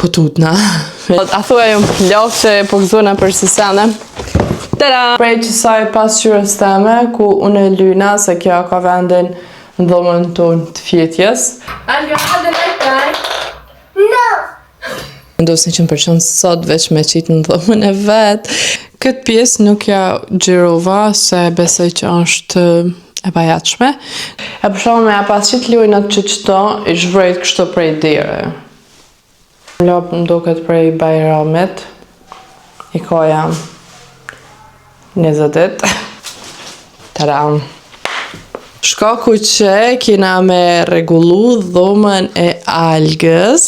Po tutna. A thua jam plak që po gëzona për si sene. Tada! Prej qësaj pasqyrës teme, ku unë e lyna, se kjo ka vendin në dhomën tonë të fjetjes. Alga, hajde night time. No! Vendos 100% sot veç me qitë në dhomën e vet. Këtë pjesë nuk ja xhirova se besoj që është e bajatshme. E për shumë me ja pas qitë lujnat që qëto, i zhvrejt kështu prej dere. Lopë më duket prej Bajramit, i koja 20 dit. Taram. Shkaku që kena me rregullu dhomën e Algës.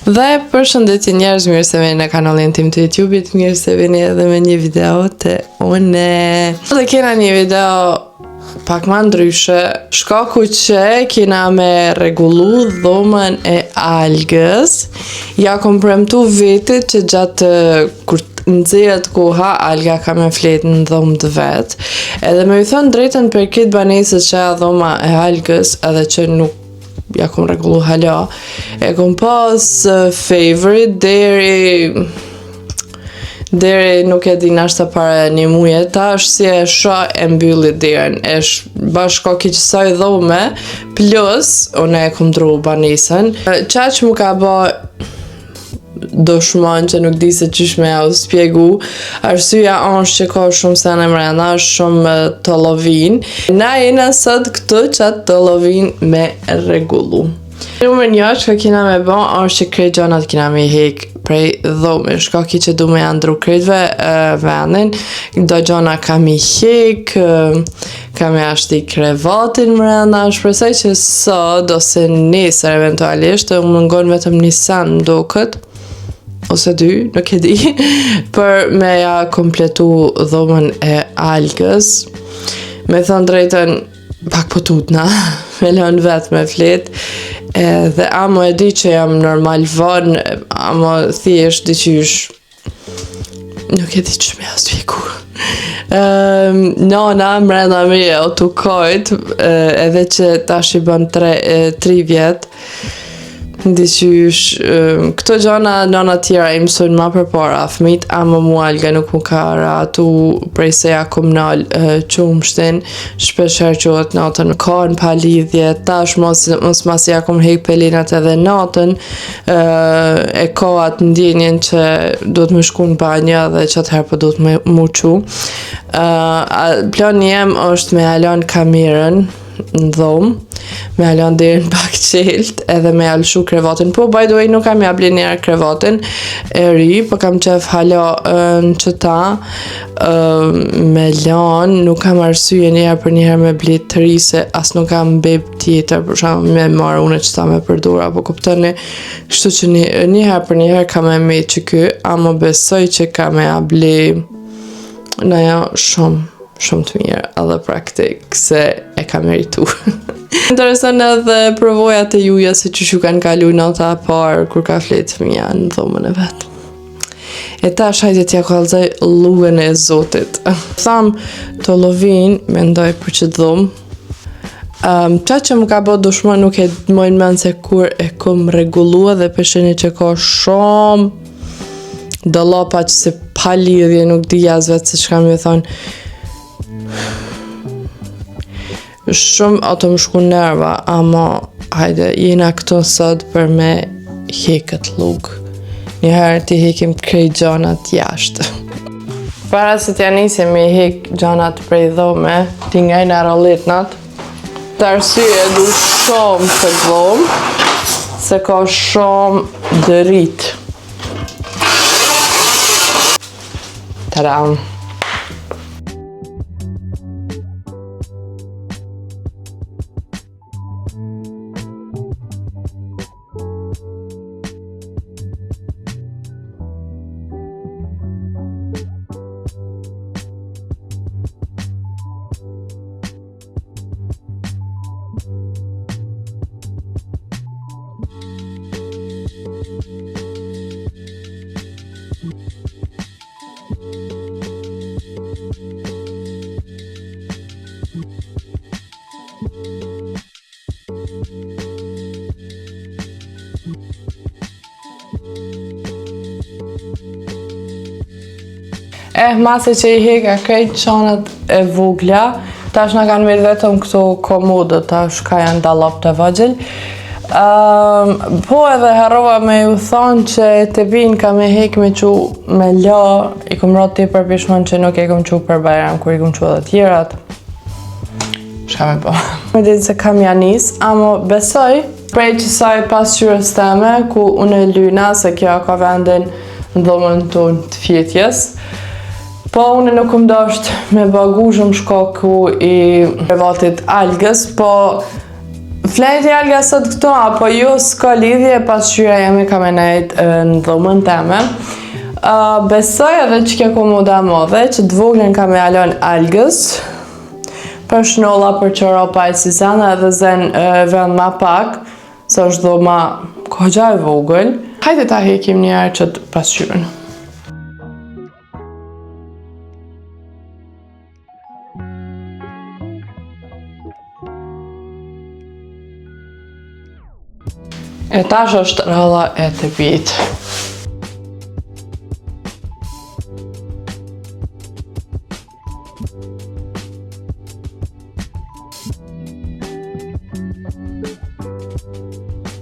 Dhe përshëndetje njerëz, mirë se vini në kanalin tim të YouTube-it, mirë se vini edhe me një video të une. Dhe kena një video pak ma ndryshe, shkaku që kena me rregullu dhomën e Algës, ja kom premtu vetit që gjatë kur nxehet koha, Alga ka me flet në dhomë të vet. Edhe me ju thënë drejtën për këtë banesë që a dhoma e Algës, edhe që nuk ja kom rregullu hala, e kom pas favorite deri deri nuk e di nashta para një muje tash si e shoh e mbylli derën e sh, bashko ki qësaj dhome plus unë e kom ndru banesën qaq mu ka ba dushman që nuk di se qysh me jau spjegu. Arsyeja është që ka shumë sene mrena, është shumë tollovin. Na jena sot këtu që atë tollovin me rregullu. Numër një që kena me bo është që krejt gjanat kena me hek prej dhome. Shka ki që du me ja ndru krejtve vendin, do gjana ka mi hek, ka me ja shti krevatin mrena, shpresoj që sot ose nesër eventualisht, më mungon vetëm një sen më duket, ose dy, nuk e di, për me ja kompletu dhomën e Algës. Me thënë drejtën, pak po tutna, me lënë vetë me flet, edhe amo e di që jam normal vonë, amo thjesht diqysh, nuk e di që me ja spjegu. Um, nona mrena meje o tu kajt, edhe që tash i bën tre, tri vjet, diqysh, këto gjana nona tjera i mësojnë ma përpara fëmijt, ama mu Alga nuk mu ka ratu prej se ja kom nal qumshtin, shpesh herë qohet natën kanë pa lidhje, tash mos, mos masi ja kom hek pelenat edhe natën, e ka atë ndjenjen që duhet me shku në banjë dhe që atëherë po duhet me mu qu. Uh, plani jem është me ja lon kamerën në dhomë, me ja lon derën pak qelt edhe me ja lëshu krevatin. Po, by the way, nuk kam ja ble njerë krevatin e ri, po kam qef hala në qëta me lan, nuk kam arsye njëherë për njëherë me ble të ri se as nuk kam beb tjetër, për shembull me marrë unë qëta me përdor, apo kuptoni, kështu që një, një herë për një herë ka me me që ky, ama besoj që ka me ja ble naja shumë, shumë të mirë edhe praktik, se e ka meritu. Intereson edhe përvojat e juja se që ju kanë kalu nata e parë kur ka fletë fëmija në dhomën e vetë. E tash hajde t'ja kallzoj llugën e Zotit. Tham tollovin, mendoj për qëtë dhomë. Um, qa që më ka bo dushman nuk e moj në mend se kur e kom rregullu edhe peshini që ka shumë dollapa që se pa lidhje nuk di as vetë se çka më thonë Shumë ato më shku nerva, ama hajde, jena këtu sot për me hek këtë llugë. Njëherë t'i hekim krejt gjanat jashtë. Para se t'ja nisim me hek gjanat prej dhome, t'i ngajna rolletnat, të arsye du shumë këtë dhomë, se ka shumë drit. Taram. Eh, masi që i heka krejt gjanat e vogla, tash na kanë met vetëm këto komodët, tash ka janë dallop të vogël. Um, po edhe harrova me ju thonë që tepin kam me hek me qu me la, i kom ra tepër pishman që nuk e kom qu për bajram, kur i kom qu edhe tjerat. Shka me po. Me ditë se kam ja nis, amo besoj, prej qësaj pasqyrës teme, ku unë e lyna, se kjo ka vendin në dhomën tonë të fjetjes, Po unë nuk kom dasht me ba guzhëm shkaku i krevatit Algës, po flejti Alga sot këto, apo jo s'ka lidhje, pasqyra jeme ka me nejt në dhomën teme. Uh, besoj edhe që kjo komoda e madhe, që të voglën ka me ja lon Algës, për shnolla, për çorapa e si sene edhe zen vend ma pak, se është dhoma kogja e vogël. Hajde ta hekim një herë qëtë pasqyrën. E tash është radha e tepit.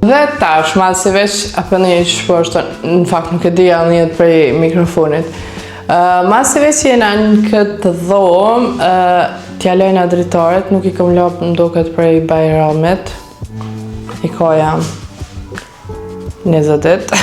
Dhe tash, masi veç, apo një që po është, në fakt nuk e di, a nihet prej mikrofonit. Uh, masi veç jena në këtë dhomë, uh, t'ja lajna dritaret, nuk i kom la më duket prej bajramit. I ka jam 20 ditë.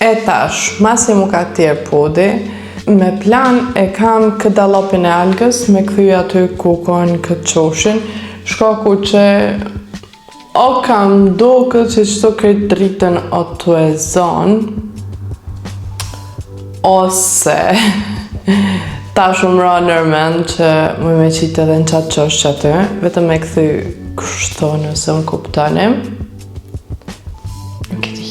E tash, masi mu ka tjerë podi, me plan e kam këtë dallopin e Algës, me kthy aty ku kanë këtë qoshin, shkaku që O kam duket që qëto krejt dritën o tu e zonë, ose tash më ra nërmend që muj me qitë edhe në qatë qosh që aty, vetëm me kthy kështu nëse më kuptoni. Nuk e di.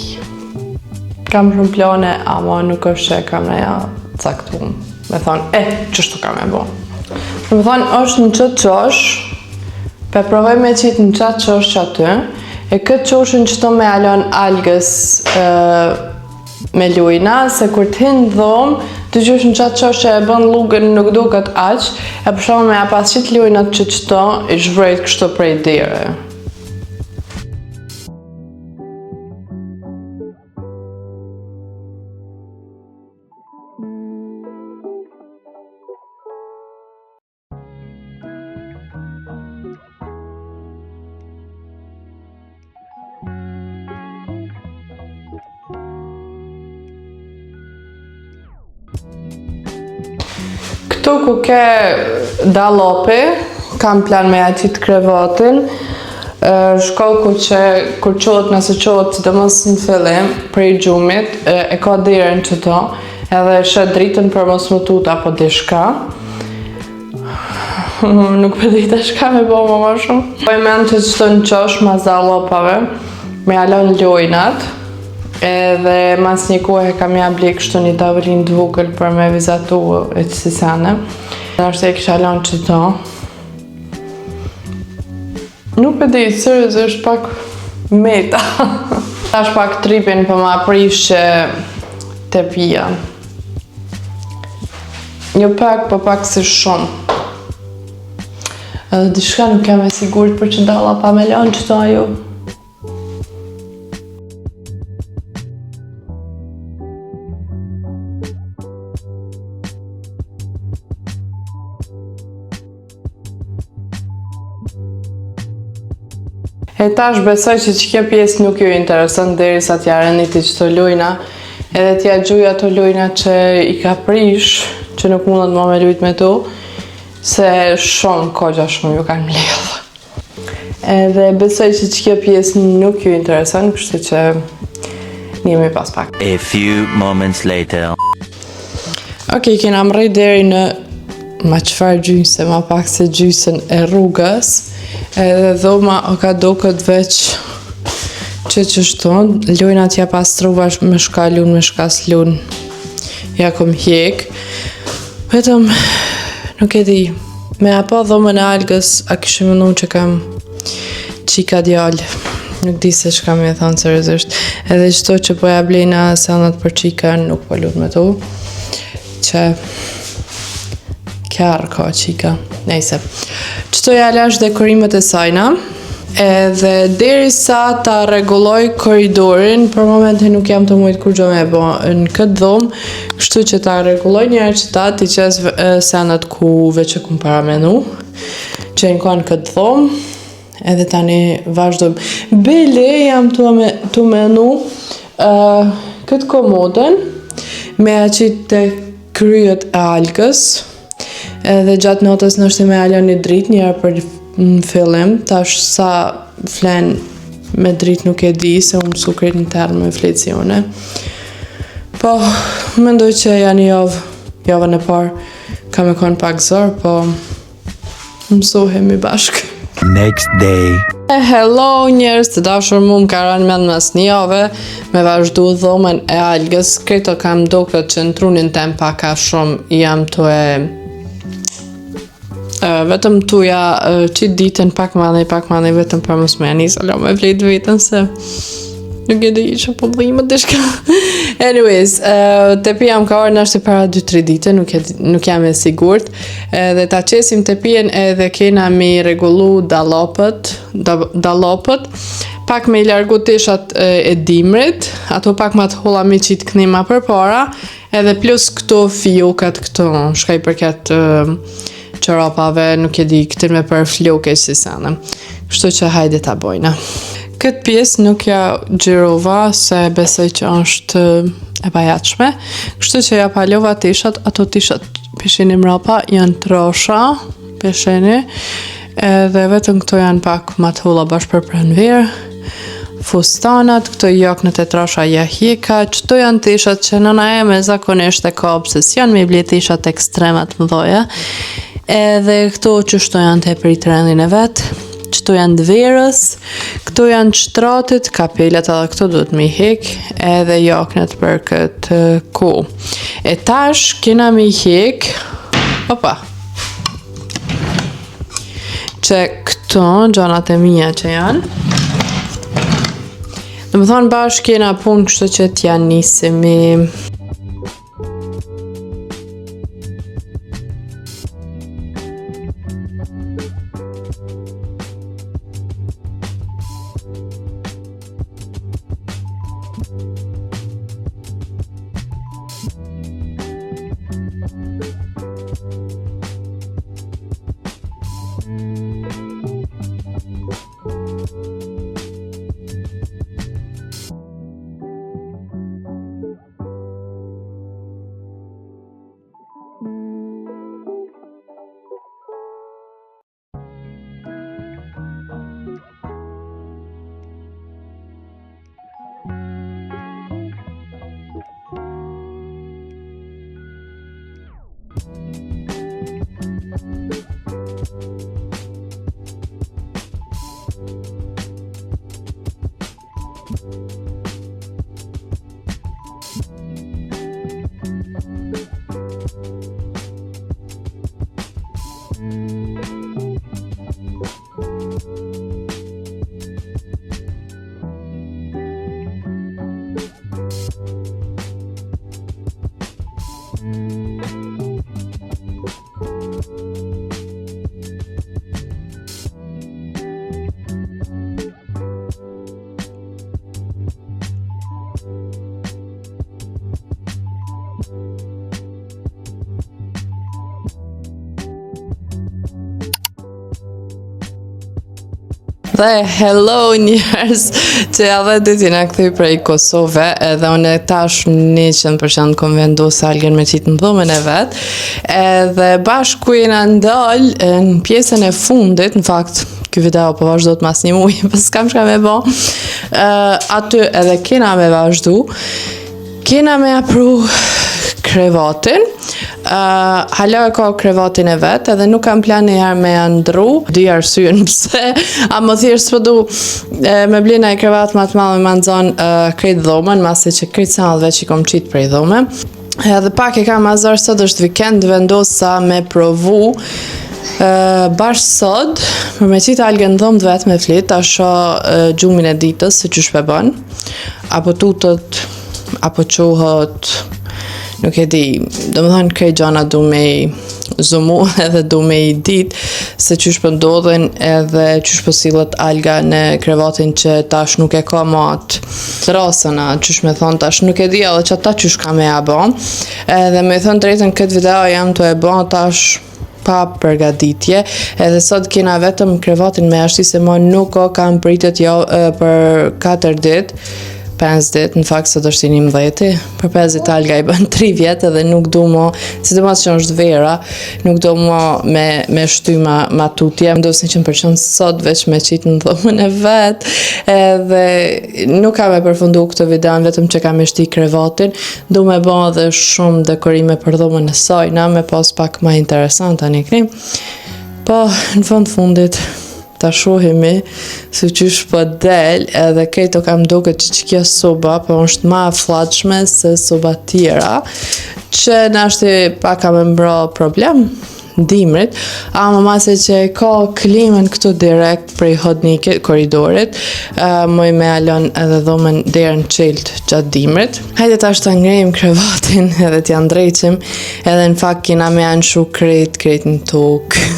Kam shumë plane, ama nuk është që e kam në ja caktu. Me thonë, e, qështu kam e bo. Me thonë, është në qëtë qosh, Pe provoj me qitë në qatë qosh që aty, e këtë qoshin qëto me ja lon Algës e, me lujna, se kur të hinë dhomë, të qysh në qatë qosh që e bën llugën nuk duket aq, e për shembull me ja pas qitë lujnat që qëto, i zhvrejt kështu prej dere. Këtu ku ke dallopi, kam plan me ja qitë krevatin, shkaku që kur qohet nëse qohet sidomos në fillim prej gjumit, e ka derën qëto, edhe sheh dritën për mos më tut apo diçka. Nuk po di tash çka me bo më më shumë. Po e mend që qëto në qosh mas dallopave, me ja lon lojnat, edhe mas një kohe kam ja ble kështu një tavolinë të vogël për me vizatu e qësi sene. Nashta e kisha lon qëto. Nuk e di, seriozisht pak meta. Tash pak tripin për ma prish që tepia. Një pak, po pak si shumë. Edhe diçka nuk jam e sigurt për që dallapa me lanë qëto ajo. E tash besoj që që kjo pjesë nuk ju intereson derisa t'ja renditi qëto lujna, edhe t'ja gjuj ato lujna që i ka prish, që nuk mundet më me lujt me to, se shumë, kogja shumë ju kanë mledhë. Edhe besoj që që kjo pjesë nuk ju intereson, kështu që njemi pas pak. A few moments later. Ok, kena mrri deri në ma qëfar gjysë, ma pak se gjysën e rrugës, edhe dhoma o ka doket veç që qështu, lojnat ja pastrova me shka lun, me shka s'lun, ja kom hjek, vetëm nuk e di, me apo dhomën e algës, a kishë mendu që kam qika djalë, nuk di se çka me thonë seriozisht, edhe qëto që po ja blejna senat për qika, nuk po lun me to, që kjarë ka qika. Nejse. Qëto ja lash dekorimet e sajna, edhe deri sa ta rregulloj korridorin, për momentin nuk jam të mujt kur me bo në këtë dhomë, kështu që ta rregulloj një herë që ta t'i qes senat ku veç e kum paramenu, që në kanë këtë dhomë, edhe tani vazhdojmë. Bele jam tu me, tu menu uh, këtë komodën me a qitë të kryet e algës, edhe gjatë natës nështë me alo një dritë një herë për në fillim, tash sa flen me dritë nuk e di, se unë mësu krejt në terë me flecione. Po, mendoj që janë një javë, javën e parë, ka me konë pak zor, po mësohemi bashkë. Next day. Hello njerëz të dashur, mu më ka rënë mend mas një jave me vazhdu dhomën e algës. Krejto kam doket që në trunin tem pak a shumë jam të e e, vetëm tuja e, qitë ditën pak ma nej, pak ma nej, vetëm për mos me nis alo me flejt vetën se nuk e di që po dhimë diçka. Anyways, uh, tepia më ka ardhur nashtë para 2-3 ditë, nuk e nuk jam e sigurt. Edhe ta qesim tepien edhe kena me i rregullu dallopët, da, dallopët, pak me i largu teshat e, e dimrit, ato pak ma të holla me qitë këni ma përpara, edhe plus këto fijokat këto, shka i përket uh, çorapave, nuk e di, këtë me për floke si sene. Kështu që hajde ta bojna. Këtë pjesë nuk ja xhirova se besoj që është e bajatshme. Kështu që ja palova teshat, ato teshat peshini mrapa janë trosha, peshini, edhe vetëm këto janë pak ma të holla bash për pranverë. Fustanat, këto jaknët e trasha ja hjeka, qëto janë teshat që nëna eme zakonisht e ka, pse s'janë me i ble teshat ekstreme të mëdhaja. Edhe këto që shto janë të e trendin e vet, qëto janë të verës, këto janë shtratit, kapelat edhe këto duhet me i hek, edhe jaknët për këtë kohë. E tash kena me i hek, opa, që këto gjanat e mija që janë, Dhe më thonë bashkë kena punë kështu që t'ja nisimi. Dhe hello njerëz që edhe ditë jena kthy prej Kosove edhe unë tash 100% kom vendos Algën me qitë në dhomën e vet edhe bashkë ku jena ndal në pjesën e fundit në fakt ky video po vazhdohet mas një muji po s'kam çka me bo aty edhe kena me vazhdu Kena me ja pru krevatin. Uh, hala e ka krevatin e vet edhe nuk kam plan njëherë me ja ndru. Di arsyen pse, ama thjesht s'po du e, me ble naj krevat ma të madh me ma nxon uh, krejt dhomën, masi që krejt senet veç i kom qitë prej dhome. Edhe pak e kam azor sot është vikend, vendosa me provu Uh, bash sot, për me qitë Algën në dhomë të vet me flit, ta shoh uh, gjumin e ditës, se qysh pe bën. Apo tutët, apo çohet, nuk e di, domethanë krejt gjana du me i zoomu edhe du me i dit se qysh po ndodhin edhe qysh po sillet Alga në krevatin që tash nuk e ka ma atë trasën, a qysh me thonë tash nuk e di edhe që ata qysh ka me ja bo. Edhe me thonë drejtën këtë video jam tu e bo tash pa përgatitje, edhe sot kena vetëm krevatin me ja shti se mo nuk o kam pritet jo për 4 dit, 5 dit, në fakt sot është i 11 për 5 dit Alga i bën 3 vjet edhe nuk du mo, sidomos që është vera, nuk du mo me, me shty ma, ma tutje, vendos 100% sot veç me qitë në dhomën e vet, edhe nuk ka me përfundu këtë videon vetëm që ka me shti krevatin, Du me bo edhe shumë dekorime për dhomën e saj, na me pas pak ma interesant tani kni. Po, në fund fundit, ta shohimi se qysh po del edhe krejt o kam duket që që kjo soba po është ma e flatshme se soba tjera që nashti pak ka me m'bro problem dimrit, ama masi që e ka klimën këtu direkt prej hodnikit, koridorit, uh, muj me ja lon edhe dhomën derën çelt gjatë dimrit. Hajde tash ta ngrejmë krevatin edhe t'ja ndreqim, edhe në fakt kena me ja lshu krejt, krejt në tokë.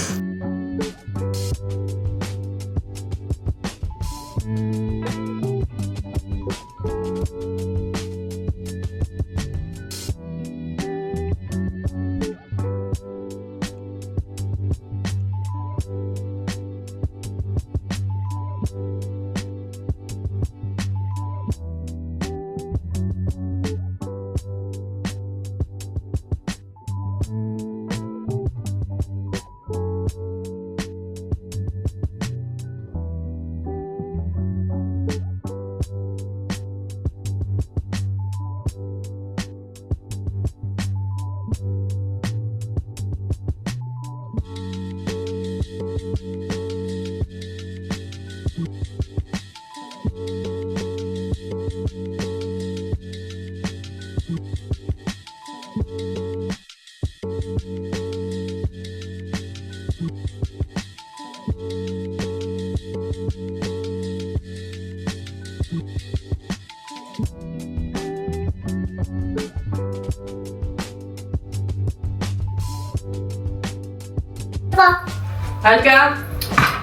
Alga!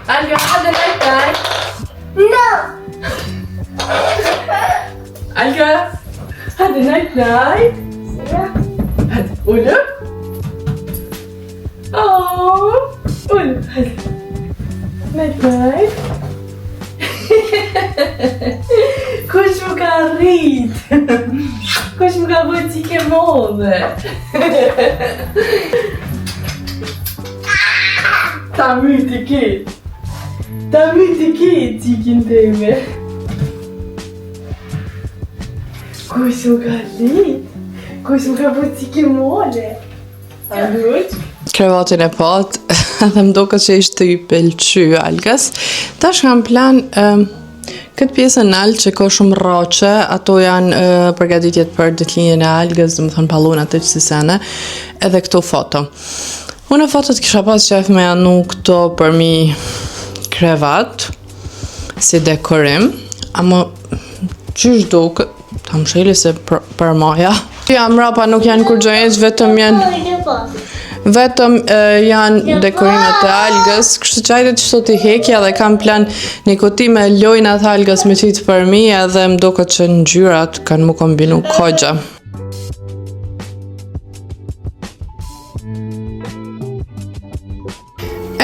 Alga, hadi night night! No! Alga! Hadi night night! Hadi oğlum. Oh, oğlum hadi. Night night. Kush më ka rrit? Kush më ka bërë qike modhe? Ta myti ki. Ta myti ki, qikin teme. Kush më ka rrit? Kush më ka bërë qike mole? Krevatin e pat, edhe më duket që ishte i pëlqy Algës. Tash kam plan um, këtë pjesën nalt që ka shumë rroqe, ato janë uh, përgatitjet për ditëlindjen e Algës, domethonë balonat e qësi sene, edhe këto foto. Unë fotot kisha pas qef me ja nu këto përmi krevat, si dekorim, ama qysh duket, ta msheli se për, për maja. Ja, mrapa nuk janë kurgjo hiç, vetëm janë vetëm e, janë dekorimet e Algës, kështu që hajde qëto t'i hekja dhe kam plan një kuti me lojnat Algës me qitë përmi edhe më duket që ngjyrat kanë mu kombinu kogja.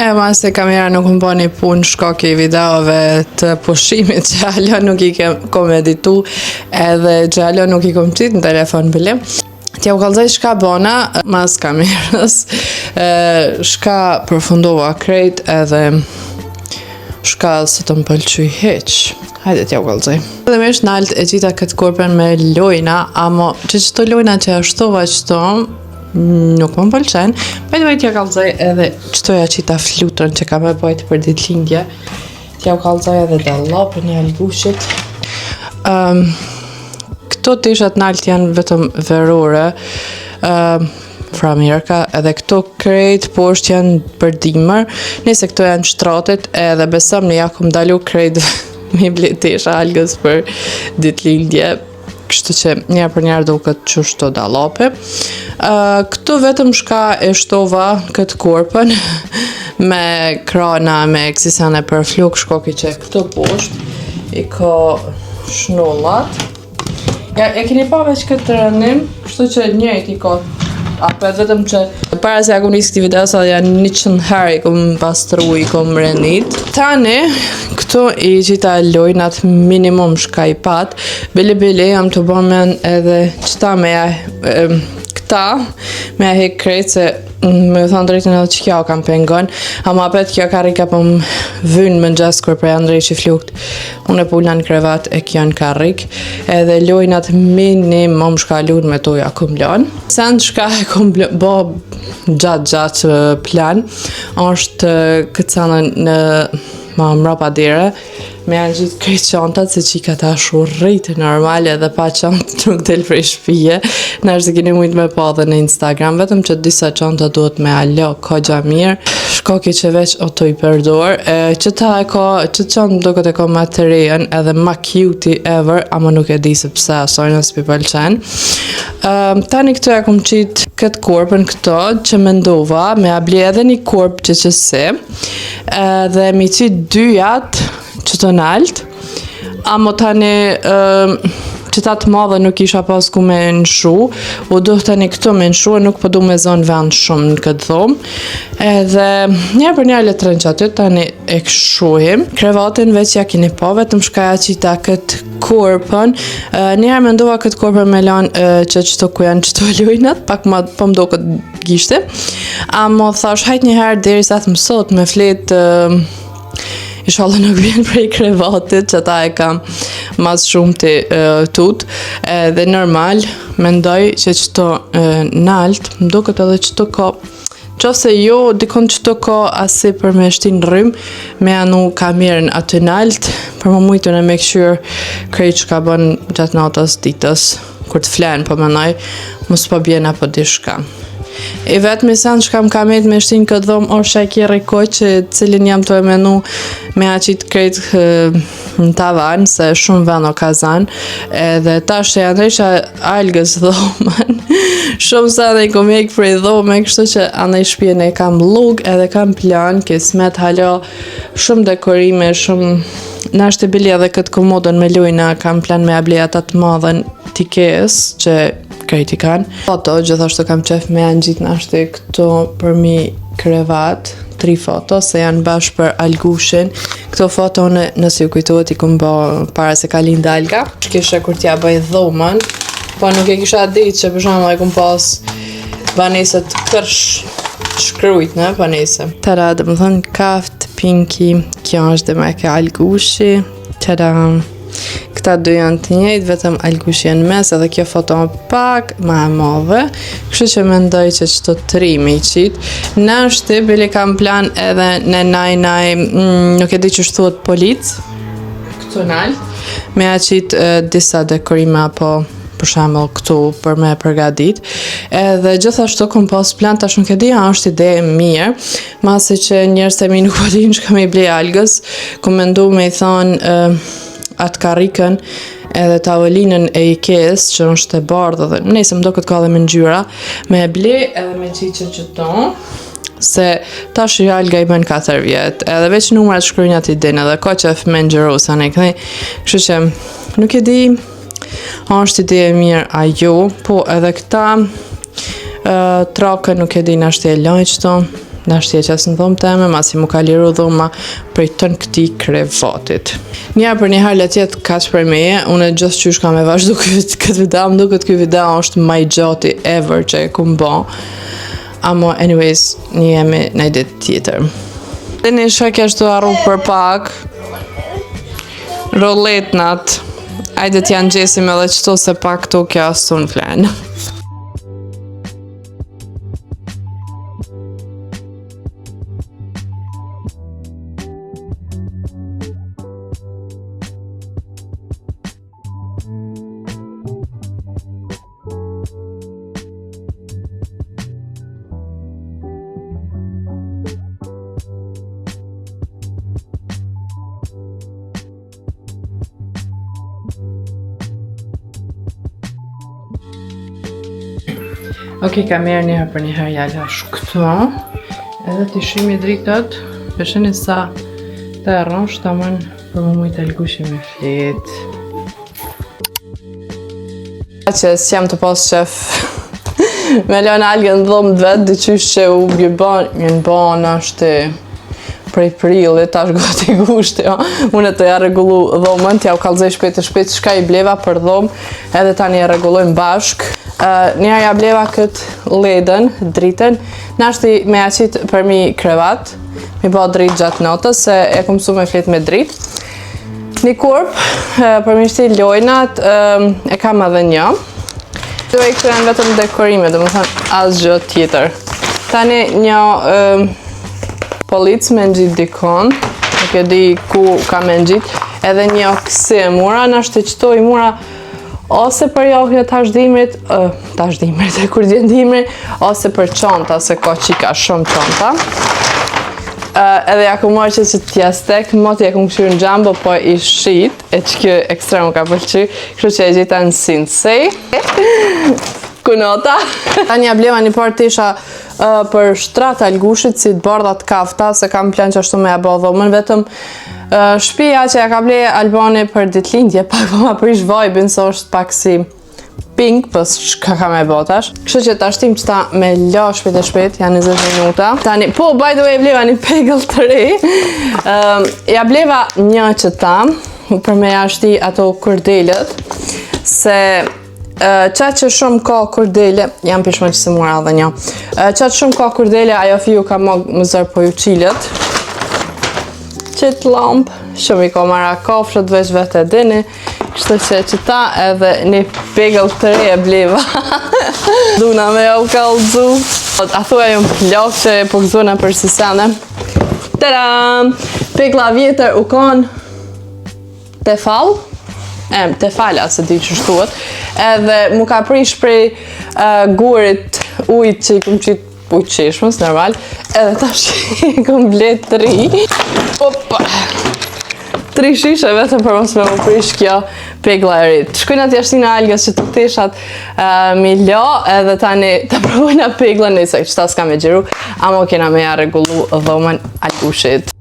E ma se kamera nuk më bani punë shkak i videove të pushimit që hala nuk i kem, kom editu edhe që hala nuk i kom qitë në telefon bile. T'ja u kallzoj shka bona mas kamerës, e, shka përfundova krejt edhe shka së të më pëlqy hiq. Hajde t'ja u kallzoj. Dhe me është nalt e qita këtë korpen me lojna, amo që qëto lojna që ja shtova qëto, nuk më pëlqen. By the way, t'ja kallzoj edhe qëto ja qita flutrën që kam e bajt për ditëlindje. T'ja u kallzoj edhe dallapën e algushit. Um, këto teshat nalt janë vetëm verore. Um, fra Amerika, edhe këto krejt poshtë janë për dimër. Nëse këto janë shtratet, edhe besom në ja kom dalu krejt me ble tesha algës për ditëlindje. Kështu që njerë për njerë duket qështu dallape. Uh, këtu vetëm shka e shtova këtë korpën me krana, me kësisane për fluk, shkoki që këtu poshtë i ka shnollat. Ja, e keni pa veç këtë rënim, kështu që njëjtë i ka apet vetëm që para se ja kom nisë këti video sa janë 100 herë i kom pastru, i kom renit. Tani, këtu i qita lojnat minimum shka i pat. Bile bile jam të bo men edhe qëta me ja, e, këta me ja hek krejt se me thonë drejtën edhe që kjo kam pengon ama apet kjo karrika po më vyn më ngjas kur po ja ndreqi flukt unë e pula në krevat e kjo në karrik edhe lojnat minimum shka lun me to ja kom lon sen shka e kom bo gjatë gjatë plan është këtë sanën në ma mrapa dere me janë gjithë krejt çantat se qika tash u rritë normal edhe pa çantë nuk del prej shtëpie. Na është keni mujt me pa edhe në Instagram, vetëm që disa çanta duhet me alo ka gja mirë. Shkoki që veç o të i përdor, e, që ta e ka, që çantë më duket e ka ma të rejën edhe ma cute ever, ama nuk e di se pse asajna s'pi pëlqen. Um, tani këtu ja kom qitë këtë korpën këto që mendova me a ble edhe një korp që që si edhe mi qitë dyjat që të nalt amo tani um, që ta të madhe nuk isha pas ku me nëshu u duh tani këtu me nëshu e nuk po du me zonë vend shumë në këtë dhomë edhe njerë për njerë le të rënë që aty tani e këshuhim krevatin veç ja keni pa vetëm shka ja qita këtë korpën uh, njerë mendova këtë korpën me lanë uh, që qëto ku janë qëto lojnat pak ma po më do këtë gishte amo thash hajt një herë deri sa të mësot me flet uh, Inshallah nuk vjen prej krevatit që ta e kam mas shumë të uh, tut edhe normal mendoj që qëto uh, nalt më duket edhe qëto ka Qofse jo, dikon qëto ka asi për me shti në rrym, me anu kamerën aty nalt, për më mujtën e me këshyrë krejt që ka bën gjatë natës ditës, kur të flen, po menoj, mos po bjen apo diçka. I vetmi sen që kam ka met me shtin këtë dhomë është ai kerri kuq që cilin jam të e menu me a qitë krejt e, në tavan se shumë vend o ka zan edhe tash e janë ndreqa algës dhomën shumë sa dhe i kom hek prej dhome kështu që anej shpjen e kam llug edhe kam plan kismet hala shumë dekorime shumë Na është e bili edhe këtë komodën me lojna kam plan me able ata të madhen t'Ikes që krejt i kanë. Foto, gjithashtu kam qef me janë gjitë në ashtë këto për mi krevat, tri foto, se janë bashkë për Algushin. Këto foto unë, nëse ju kujtohet, i kom bo para se ka lindë Alga. Që kisha kur t'ja bëj dhomën, po nuk e kisha ditë që për shembull e kom pas banesët kërsh shkrujt në banese. Tara, dhe më thënë, kaft, pinki, kjo është dhe me ke Algushi, tara, këta dy janë të njëjtë, vetëm Algushi janë në mes, edhe kjo foto më pak ma e madhe, kështu që mendoj që qëto tri me i qit. Në është bile kam plan edhe në naj naj, nuk e di që thuhet polic, këtu nalt, me a qit e, disa dekorime apo për shembull këtu për me përgatit. Edhe gjithashtu kom pas plan tash nuk e di a është ide e mirë, masi që njerëzit e mi nuk po dinë çka me i ble algës, kom mendu me i thonë uh, atë karrikën edhe tavolinën e Ikes që është e bardhë dhe nëse më duket ka edhe me ngjyra, me e ble edhe me qitë që qëto se tash i alga i bën 4 vjet, edhe veç numrat shkruajnë i din edhe ka qef me ngjyru sa ne këthej. Kështu që nuk e di a është ide e mirë a jo, po edhe këta uh, trakën nuk e di në është e laj qëto. Nashti e qes në dhomë teme, masi mu ka liru dhoma prej tën këtij krevatit. Një për një herë le të jetë kaq për meje, unë gjithqysh kam e vazhdu këtë këtë video, më duket ky video është ma i gjati ever që e kum bo. Amo, anyways, njihemi një ditë tjetër. Dhe një shok ashtu harru për pak. Roletnat. Ajde t'ja ngjesim edhe qëto se pak këto kjo s'un flen. Ok, kamerën një herë për një herë ja lash këtu. Edhe t'i shimi dritat, pe shihni sa të rrosh tamam për me mujtë Algushi me flet. Që s'jam tu pas qef me lënë Algën në dhomë të vetë, diqysh që u bën, një në ban është prej prillit, tash gati gushti, jo. Unë tu ja rregullu dhomën, t'ja u kallzoj shpejt e shpejt çka i bleva për dhomë, edhe tani e rregullojmë bashk. Uh, Njëherë ja bleva këtë ledën, dritën, nashti me ja qitë përmi krevat, mi ba dritë gjatë natës, se e kom mësu me flet me dritë. Një korp, për mi shti lojnat, e kam edhe një. Dhe e këto janë vetëm dekorime, domethënë asgjë tjetër. Tani një polic me ngjit dikon, nuk e di ku ka me ngjit, edhe një kësi e mura, nashti qëto i mura ose për jahje tash dimrit, tash dimrit, e kur vjen dimri, ose për çanta, se ka qika shumë çanta. Edhe ja kum marrë që që t'jastek, moti e kum këshyrë në Jumbo, po i shit, e që kjo ekstrem ka pëlqy, kështu që e gjeta në Sinsay. Kunota. Tani ja bleva një parë tesha uh, për shtrat Algushit, si të bardha të kafta, se kam plan që ashtu me ja bo dhomën, vetëm uh, shpia që ja ka ble Albani për ditëlindje, pak po ma prish vibe-in, se është pak si pink, po çka ka me bo tash. Kështu që tash tim qëta me la shpejt e shpejt, janë 20 minuta. Tani, po, by the way, bleva një pegëll të re. Um, ja bleva një qëta, për me ja shti ato kurdelet, se uh, qa që shumë ka kurdele, jam pishman që s'e mora edhe një, uh, qa që shumë ka kurdele, ajo fiju ka më më zërë po ju qilet. Qëtë lampë, shumë i ka mara kafshët, veç vetë e dini. Kështu që qëta edhe një pegëll të re e bleva. Duna me jau kallzu. A thua jam plak që po gëzona për si sene. Tadam! Pegla vjetër u kon tefal. E, tefal, a se di që shtuhet. Edhe mu ka prish prej uh, gurit ujit që i kum qitë ujë çeshmës, normal. Edhe tash i kom ble tri. Opa! Tri shishe vetëm për mos me më prish kjo pegla e re. Shkojna t'ja shtina Algës që të teshat uh, mi lo edhe tani ta provojna peglën nëse qëta s'ka me xhiru, amo kena me ja rregullu dhomën Algushit.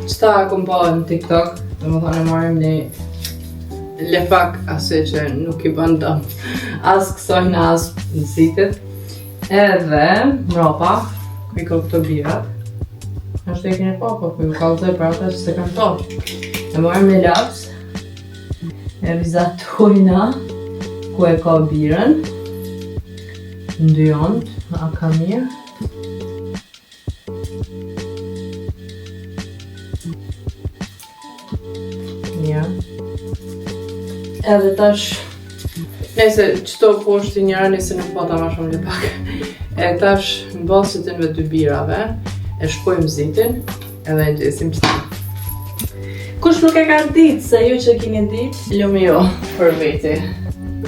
Qëta kom pa në TikTok, domethonë e marrim një lepak asë që nuk i bën dëm as kësajna as zitit. Edhe, mrapa, ku i ka këto birat. Është e keni pa, po po ju kallzoj për ata që s'e kanë pa. E marrim një laps, e vizatojna ku e ka birën. Në dy anët, a ka mirë. Ja. Edhe tash Nëse qëto poshtë i njëra nëse nuk pata ma shumë lepak. E tash në bazë të të dy birave, e shpojmë zitin edhe e ngjesim qëta. Kush nuk e ka ditë, se ju që kini ditë, lumi jo për veti.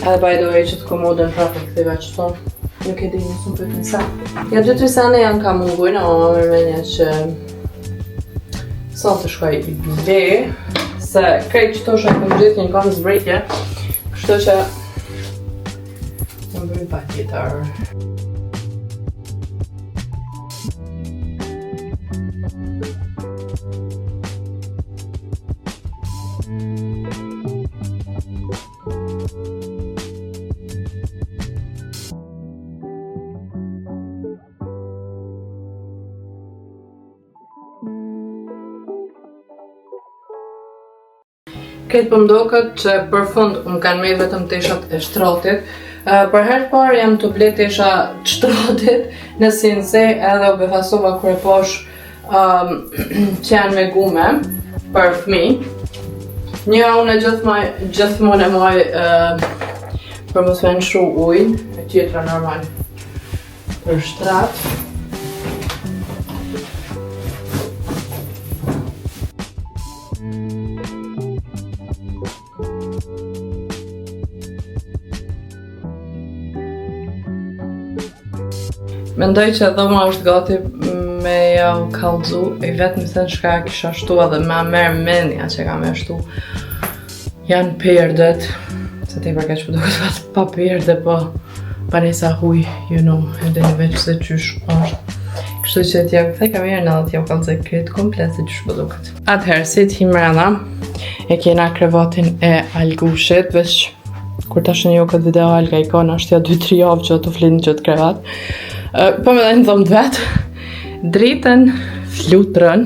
Edhe by the way që të komodën prapë e ktheva qëto, nuk e di nësë më pyetën sa. Ja dy tri sene janë ka mungujnë, ama ma merr menja që sot të shkoj i ble, se krejt qëto shë kom gjithë një kam zbritje, kështu që më bëjmë pa tjetër. Këtë po m'doket që për fund më kanë met vetëm teshat e shtratit. Për herë të parë jam tu ble tesha të shtratit në Sinsay edhe u befasova kur e pash um, që janë me gume për fmi. Një unë e gjithmonë gjithmonë e maj uh, për mos me lshu ujin, e tjetra normal për shtrat. Mendoj që dhoma është gati me ja u kallzu, i vetëm sen çka kisha shtu edhe ma merr menja që kam e shtu janë perdet, se tepër keq po duket pa perde, po banesa huj, you know, edhe një veç se qysh është. Kështu që t'ja kthej kamerën edhe t'ja u kallzoj krejt komplet se qysh po duket. Atëherë, si të him mrena, e kena krevatin e Algushit, veç kur ta shihni ju këtë video Alga i ka nashta 2-3 javë që të flinë në qëtë krevat. Uh, po me dhe në dhomë të vetë, dritën, flutrën,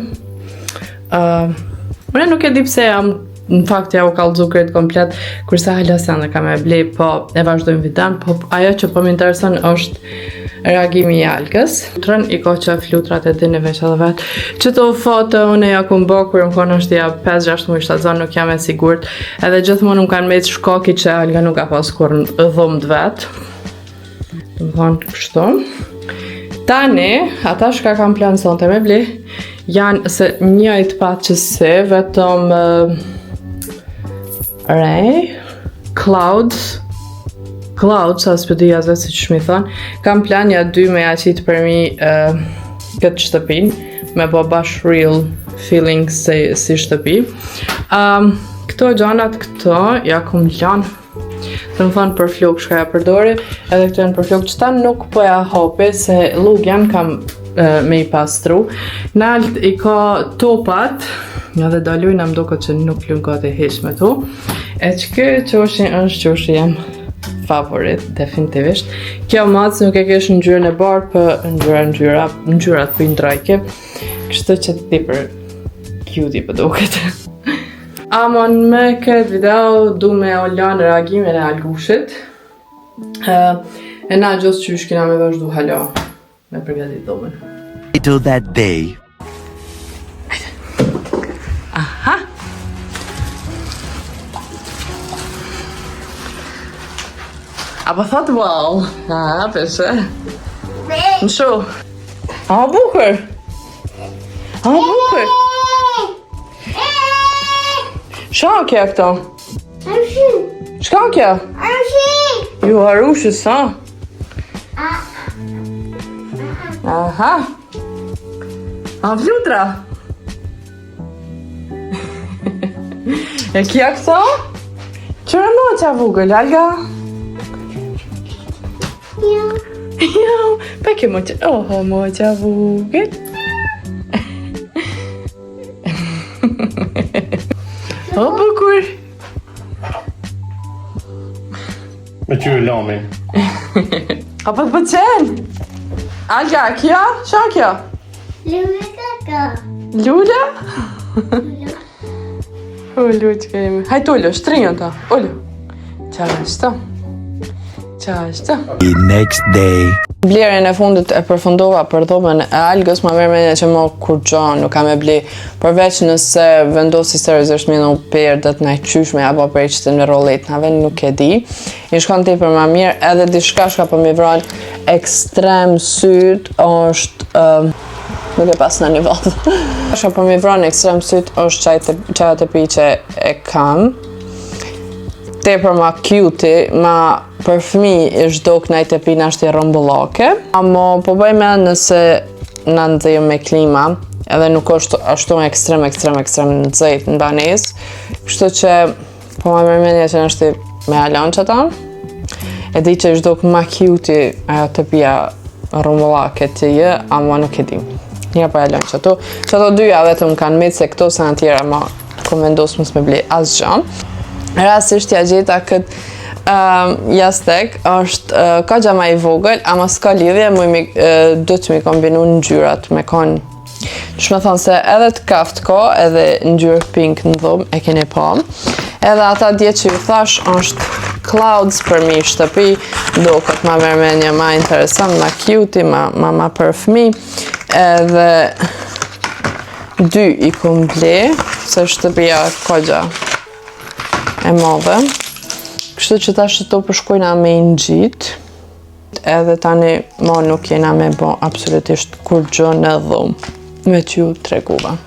uh, unë nuk e di pse jam në fakt ja u kallzu krejt komplet, kurse hala sene kam me ble, po e vazhdojmë videon, po ajo që po më intereson është reagimi i Algës. Flutrën i ka që flutrat e dini veç edhe vetë. Qëto foto unë ja kum bo kur më konë është ja 5-6 muj shtatzon, nuk jam e sigurt. Edhe gjithmonë më kanë metë shkaki që Alga nuk ka pas kurrë dhomë të vet. Domethonë kështu. Tani, ata shka kam plan sonte me ble, janë se njëjtë pa që se, vetëm uh, Ray, Clouds, Clouds, as për di as vetë si që shmi thonë, kam plan ja dy me ja qitë për mi uh, këtë shtëpin, me bo bash real feeling si, si shtëpi. Um, këto gjanat këto, ja kom lanë Domethonë për flok shka ja përdori, edhe këto janë për flok, qëta nuk po ja hapi, se lug janë kam e, me i pastru. Nalt i ka topat, edhe do lujnë, më duket që nuk lunë gati hiq me to. E që kjo qoshi është qoshi jem favorit, definitivisht. Kjo macë nuk e kesh në ngjyrën e bardhë, për ngjyra, ngjyra, ngjyrat për i ndrojke. Kështu që tepër cute po duket. Amon me këtë video du me o lanë reagimin e Algushit. Uh, e na gjithë qysh kena me vazhdu hala me përgatit dhomën. Later that day. Aha! A po thot wow? A, peshe. Në shu. A, bukur. A, bukur. Shka kjo këto? Arushi. Shka kjo? Arushi. Ju arushi, sa? Aha. A flutra? E kja këto? Qëre moqa vogël, Alga? Jo. Jo, pa ke moqa, oho, moqa vogël. O, bukur. Me qyre lamin. A po të pëlqen? Alga, kjo? Qa kjo? Lule kaka. Lule? O, lule që kemi. Hajt ulu, shtrinjë ta. Ulu. Qa është? Qa është? The next day. Blerjen e fundit e përfundova për dhomën e Algës, ma merr mendja që mo kurgjo nuk ka me ble, përveç nëse vendosi seriozisht me në perdet në qysh me apo për që të në rollet nave, nuk e di. I shkon tepër ma mirë, edhe diçka shka po mi vran ekstrem syt është uh, nuk e pas në një vod. Shka po mi vran ekstrem syt është qaj të, qaja të pi që e kam. Tepër ma cute, ma për fëmi është do kënaj të pina është i rrumbullake. Amo po bëj me nëse na nxejmë me klima, edhe nuk është ashtu ekstrem, ekstrem, ekstrem nxejt në banesë. Kështu që po ma merr mendja që është me alon që ta. E di që është dok ma cute ajo të pija rrumbullake të jë, ama nuk e di. Një po e lënë që ato. Që ato dyja vetëm kanë metë se këto sa në tjera ma kom vendos mos me ble asgjë. Rastisht ja gjeta këtë um, jastek, është uh, ka gja ma i vogël, ama s'ka lidhje, mu mi, uh, do të mi kombinu ngjyrat me kon. Që me thonë se edhe të kaft ka, edhe ngjyrë pink në dhomë, e keni pa. Edhe ata dje që ju thash është clouds për mi shtëpi, do këtë ma merr mendja ma interesant, ma cute, ma, ma, ma për fëmi. Edhe dy i kom ble, se shtëpia kogja e madhe. Kështu që tash të përshkojna me i ngjit, edhe tani ma nuk jena me bo absolutisht kurgjo në dhomë, me që ju tregova.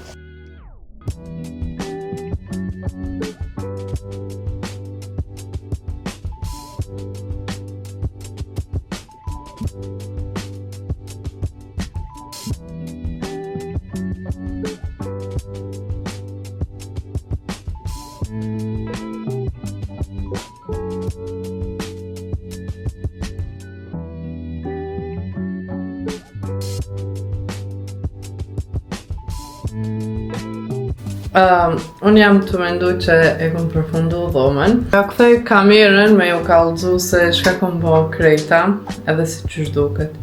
Um, unë jam të mendu që e kom përfundu dhomën. Ja kthej kamerën me ju kallëzu se çka kom bo krejta, edhe si qysh duket.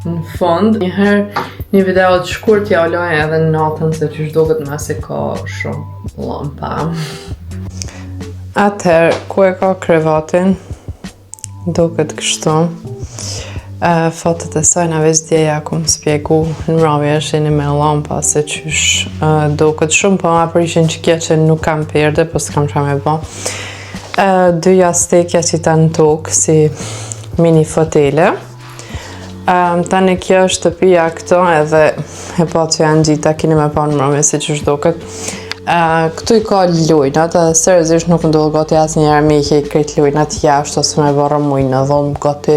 Në fund, një herë një video të shkurt ja uloj edhe në natën se qysh duket masi ka shumë lampa. Atëherë, ku e ka krevatin? Duket kështu. Uh, fotot e saj na veç dje ja kom spjegu në mramje është jeni me lampa se qysh uh, duket shumë, po ma prishin që kjo që nuk kam perde, po s'kam qa me bo. Uh, dy jastekja që ta në tokë si mini fotele. Um, tani kjo është shtëpia këto edhe e pa që janë gjitha, kini me pa në mramje si qysh duket. Uh, këtu i ka lujnat edhe seriozisht nuk ndodh gati asnjëherë me i hek krejt lujnat jashtë ose me bo rrëmuj në dhomë gati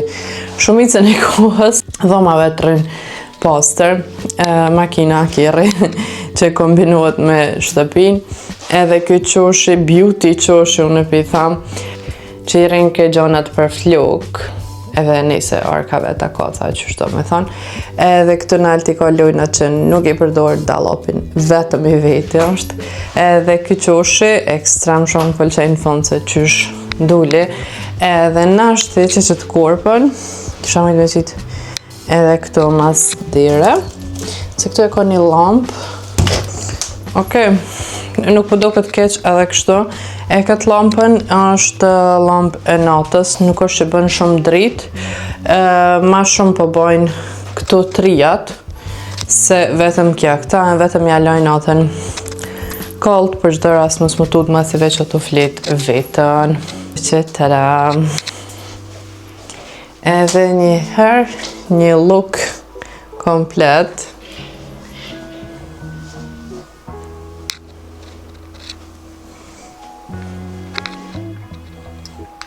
shumicën e kohës. Dhoma vetë rrin pastër, uh, makina kerri që kombinohet me shtëpinë. Edhe ky qoshi, beauty qoshi, unë e pi tham, që i rrinë ke gjonat për flok, edhe nëse arka vetë kaca që shto me thonë. Edhe këtu nalt i ka lujnat që nuk i përdor dallopin, vetëm i veti është. Edhe ky qoshi, ekstrem shumë më pëlqen në fund se qysh duli. Edhe nashti që që të korpën, kisha me qitë edhe këtu mas dere, se këtu e ka një lampë. Okej, nuk po duket keq edhe kështu. E këtë lampën është lampë e natës, nuk është që bën shumë dritë. E, ma shumë po bojnë këto trijat, se vetëm kja. Këta vetëm ja lojnë natën kallt për çdo rast mos më tut masi veç ato flet vetën. Që tara. Edhe një herë një look komplet.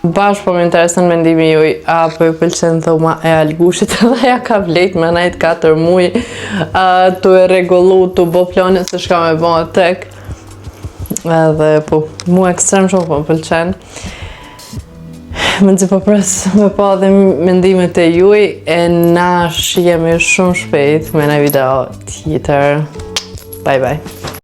Bash po më intereson mendimi juj, a po ju pëlqen dhoma e Algushit edhe ja ka vlejt me nejt 4 muj uh, tu e rregullu, tu bo plane se shka me bo tek. Edhe po, mu ekstrem shumë po më pëlqen. Mezi po pres me pa dhe mendimet e juj e na shihemi shumë shpejt me në video tjetër. Bye bye.